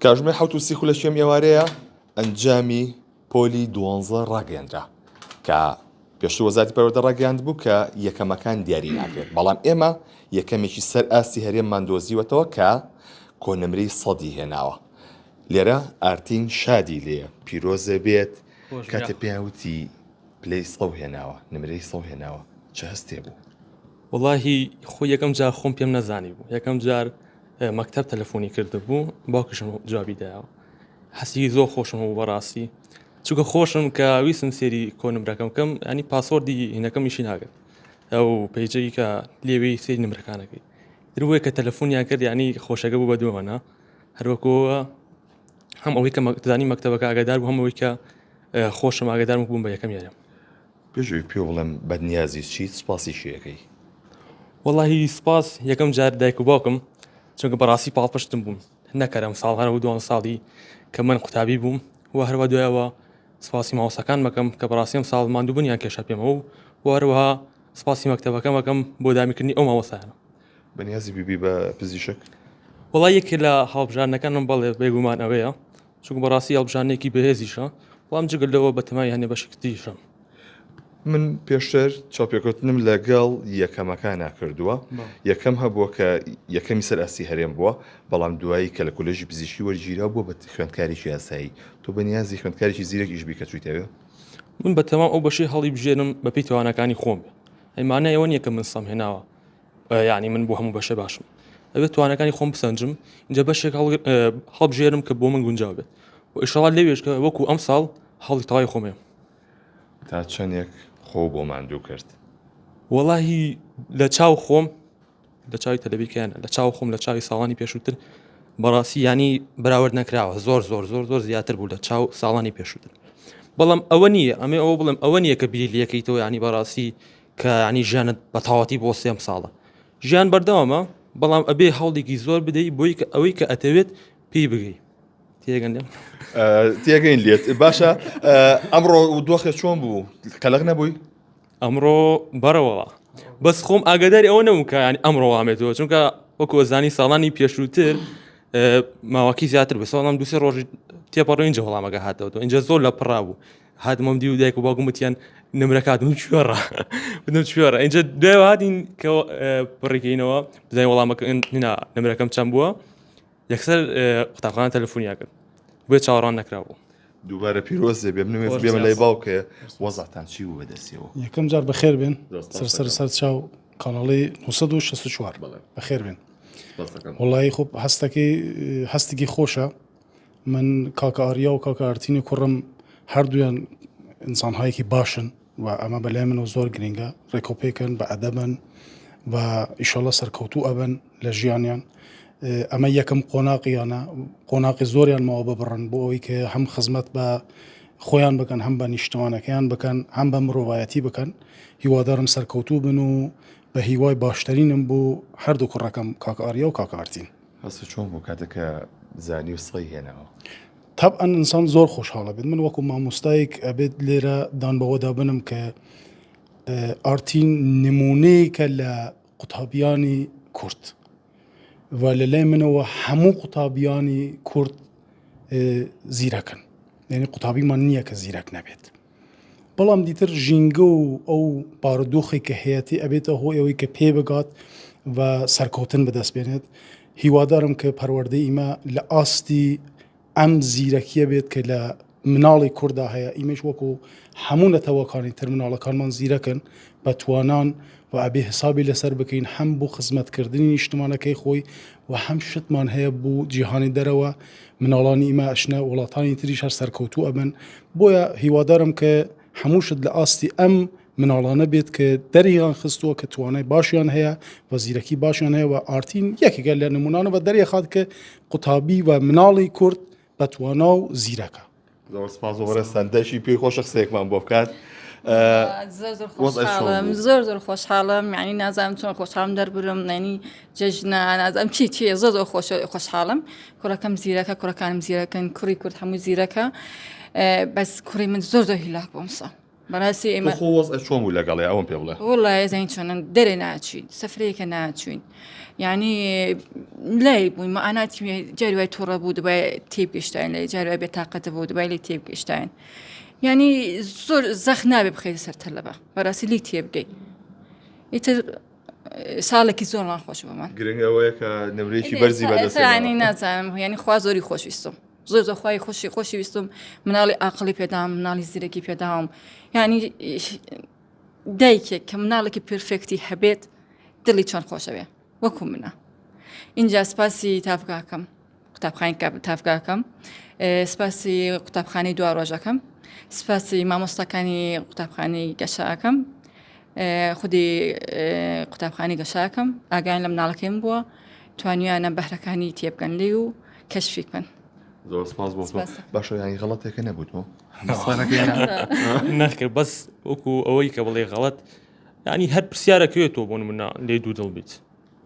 کاژمێر 7 سی خولەکی ئەم ئێوارەیە ئەنجامی پۆلی دوانزە ڕاگەیەنرا کە پێشتر وەزارەتی پەروەردە ڕاگەیاندبوو کە یەکەمەکان دیاری ناکرێت بەڵام ئێمە یەکەمێکی سەر ئاستی هەرێممان دۆزیوەتەوە کە کۆنمرەی سەدی هێناوە لێرە ئارتین شادی لێ پیرۆزە بێت کاتێ پێیان وتی پلەی سەو هێناوە نمرەی سەو هێناوە چ هەستێ بوو؟ وەڵاهی خۆ یەکەم جار خۆم پێم نەزانی بوو یەکەم جار مەکتەب تەلەفۆنی کردبوو باوکیشم جوابی دایەوە هەستی زۆر خۆشم بوو بەڕاستی چونکە خۆشم کە ویستم سێری کۆنمرەکەم کەم ینی password ی هینەکەم ئیشی ناکرد ئەو page ەی کە لێوی سێری نمرەکانەکەی دروەیە کە تەلەفۆنیان کرد ینی خۆشەکە بوو بە دووەوەە هەروەکەوە هەم ئەوەی کە مەکتەزانی مەکتەبەکە ئاگادار بوو هەم ئەوەی کە خۆشم ئاگادارم بووم بە یەکەم یارم. پێش ئەوەی پێ بڵێم بەنیازی چیت سوپاسی کێ ئەکەی؟ وەڵاهی سوپاس یەکەم جار دایک و باوکم چونکە بەڕاستی پاڵپشتم بوون نەکەرم ساڵ هەر دوان ساڵی کە من قوتابی بووم و هەروە دوایەوە سوپاسی مامۆستاکان مەکەم کە بەڕاستی ئەم ساڵ ماندووبوونیان کێشا پێمەوە و هەروەها سوپاسی مەکتەبەکەم ئەکەم بۆ دامیکردنی ئەو مامۆستایانە. بەنیازی ببی بە پزیشک؟ وەڵا یەکێ لە هەڵبژاردنەکانم بەڵێ بێگومان ئەوەیە چونکە بەڕاستی هەڵبژاردنێکی بەهێزیشە بەڵام جگە لەوە بەتەمای هەنێ بەشێکی تریشم. من پێشتر چاوپێکەوتنم لەگەڵ یەکەمەکانا کردووە یەکەم هەبووە کە یەکەمی سەر ئاستی هەرێم بووە بەڵام دوایی کە لە کۆلێژی پزیشکی وەرگیرا بووە بە خوێندکارێکی یاسایی تۆ بەنیازی خوێندکارێکی زیرەک ئیش بی کە چوویتەوێ؟ من بەتەمام ئەو بەشەی هەڵیبژێرم بەپێی تواناکانی خۆم بێ ئەی مانای ئەوە نییە کە من سەم هێناوە یعنی من بۆ هەموو بەشە باشم ئەبێت توانەکانی خۆم بسەنجم اینجا بەشێک هەڵبژێرم کە بۆ من گونجاو بێت و ئیشەڵا لەوێش کە وەکو ئەم ساڵ هەڵی تەواوی خۆمێ تا چەندێک خۆ بۆ ماندوو کرد؟ وەڵاهی لە چاو خۆم لە چاوی تەلەبیکەیانە لە چاو خۆم لە چاوی ساڵانی پێشووتر بەڕاستی ینی بەراورد نەکراوە زۆر زۆر زۆر زۆر زیاتر بوو لە چاو ساڵانی پێشووتر بەڵام ئەوە نییە ئەمێ ئەوە بڵێم ئەوە نییە کە بیری لەکەیتەوە ینی بەڕاستی کە ینی ژیانت بە تەواوەتی بۆ سێم ساڵە ژیان بەردەوامە بەڵام ئەبێ هەوڵێکی زۆر بدەی بۆی کە ئەوەی کە ئەتەوێت پێی بگەی تێگەن لێم تێگەین لێت باشە ئەمڕۆ دۆخێ چۆن بوو قەلەق نەبووی ئەمڕۆ بەڕەوەڵا بەس خۆم ئاگاداری ئەوە نەبوو کە ینی ئەمڕۆ وامێتەوە چونکە وەکو زانی ساڵانی پێشووتر ماوەکی زیاتر بە ساڵام دوسێ ڕۆژ تێپەڕ اینجا وەڵامەکە هاتەوە اینجا زۆر لە پڕا بوو هاتمەم دی و دایک و باوکم وتیان نمرەکاتم کوێڕە بنم کوێڕە اینجا دوای هاتین کە پڕیکەینەوە بزانین وەڵامەکە نا نمرەکەم چەند بووە یەکسەر قوتابخانە تەلەفۆنیان کرد بۆیە چاوەڕوان نەکرابوو. دووبارە پیرۆز دەبێ بنوێ بێمە لای باوکێ وەزعتان چی بوو بەدەستیەوە؟ یەکەم جار بەخێر بێن سەر سەر سەر چاو کاناڵی 964 بەخێر بێن وڵی خۆ هەستەکەی هەستێکی خۆشە من کاکە ئاریا و کاکە ئارتینی کوڕم هەردوویان ئینسانهایەکی باشن و ئەمە بەلای منەوە زۆر گرنگە ڕێکۆپێکن بە ئەدەبن و ئیشەڵە سەرکەوتوو ئەبن لە ژیانیان ئەمە یەکەم قۆناقیانە قۆناقی زۆریان ماوە ببڕن بۆ ئەوەی کە هەم خزمەت بە خۆیان بکەن هەم بە نیشتمانەکەیان بکەن هەم بە مرۆڤایەتی بکەن هیوادارم سەرکەوتوو بن و بە هیوای باشترینم بۆ هەردوو کوڕەکەم کاک ئاریا و کاک ئارتین. هەستت چۆن بوو کاتێک کە زانی و سڵی هێناوە؟ تەبعەن ئینسان زۆر خۆشحاڵە بێت من وەکو مامۆستایەک ئەبێت لێرە دان بەوەدا بنم کە ئارتین نمونەیەکە لە قوتابیانی کورد و لە لای منەوە هەموو قوتابیانی کورد زیرەکن یعنی قوتابیمان نییە کە زیرەک نەبێت بەڵام دیتر ژینگە و ئەو بارودۆخی کە هەیەتی ئەبێتە هۆی ئەوەی کە پێ بگات و سەرکەوتن بەدەست بێنێت هیوادارم کە پەروەردەی ئیمە لە ئاستی ئەم زیرەکیە بێت کە لە مناڵی کووردا هەیە ئیمەش وەکو هەموو نەتەوەکانی تر مناڵەکانمان زیرەکن بە توانان و ئەبێ حسابی لەسەر بکەین هەم بۆ خزمەتکردنی نیشتمانەکەی خۆی و هەم شتمان هەیە بۆ جیهانی دەرەوە مناڵانی ئیمە ئەچنە وڵاتانی تریش هەر سەرکەوتوو ئەبن بۆیە هیوادارم کە هەموو شت لە ئاستی ئەم مناڵانە بێت کە دەریان خستووە کە توانای باشیان هەیە و زیرەکی باشیان هەیە و ئارتین یەکێکە لە نمونانە بە دەریخات کە قوتابی و مناڵی کورد بە توانا و زیرەکە. زۆر سپاس بۆ بەڕێزتان دایکی پێی خۆشە قسەیەکمان بۆ بکات زۆر زۆر خۆشحاڵم زۆر زۆر خۆشحاڵم یعنی نازانم چۆن خۆشحاڵم دەربرم یعنی جەژنە نازانم چی چیە زۆر زۆر خۆش خۆشحاڵم کوڕەکەم زیرەکە کوڕەکانم زیرەکەن کوڕی کورد هەموو زیرەکە بەس کوڕی من زۆر زۆر هیلاک بووم سا. بەڕاستی ئێمە خۆ وەزع چۆن بوو لەگەڵێ ئەوم پێ بڵێ وڵا زین چۆنن دەرێ ناچین سەفرەیەکە ناچوین یعنی لای بووین مەعاناتی جاری وای تووڕە بوو دوای تێبگەشتین لای جاری وای بێتاقەتە بوو دوای لێ تێبگەشتین یعنی زۆر زەخ نابێ بخەیتە سەر تەلەبە بەڕاستی لی تێبگەی ئیتر ساڵێکی زۆرمان خۆش بۆمان گرنگ ئەوەیە کە نمرەیەکی بەرزی بەدەستهێناوە. ینی نازانم ینی خوا زۆری خۆشویستم زۆر زۆر خوای خۆشی خۆشی ویستم مناڵی ئاقلی پێدام مناڵی زیرەکی پێداوم ینی دایکێک کە مناڵێکی perfect ی هەبێت دڵی چۆن خۆشەوێ وەکو منە اینجا سپاسی تافگاکەم قوتابخانی تافگاکەم سپاسی قوتابخانەی دوا ڕۆژەکەم سپاسی مامۆستاکانی قوتابخانەی گەشەکەم خودی قوتابخانی گەشاکەم ئاگایان لە مناڵەکەیم بووە توانیانە بەهرەکانی تێبگەن لێ و کەشفی بکەن زۆر سپاس بۆ تۆ باشە ینی غەڵەتێکە نەبوو تۆ نەخێر بەس وەکو ئەوەی کە بڵێ غەڵەت ینی هەر پرسیارەکەوێت تۆ بۆ منە لێ دوو دڵ بیت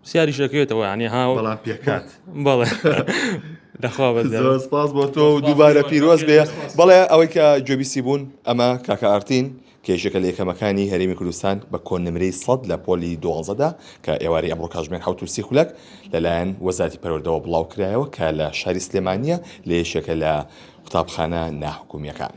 پرسیاریش دەکەوێتەوە ینی ها بەڵام پێکات بەڵێ دەخوا بە زۆر سپاس بۆ تۆ و دووبارە پیرۆز بێ بەڵێ ئەوەی کە گوێبیستی بوون ئەمە کاکە ئارتین کە یەکێکە لە یەکەمەکانی هەرێمی کوردستان بە کۆنمرەی سەد لە پۆلی دوانزەدا کە ئێوارەی ئەمڕۆ کاتژمێر 7:30 خولەک لەلایەن وەزارەتی پەروەردەوە بڵاوکرایەوە کە لە شاری سلێمانییە لە یەکێکە لە قوتابخانە ناحکومییەکان.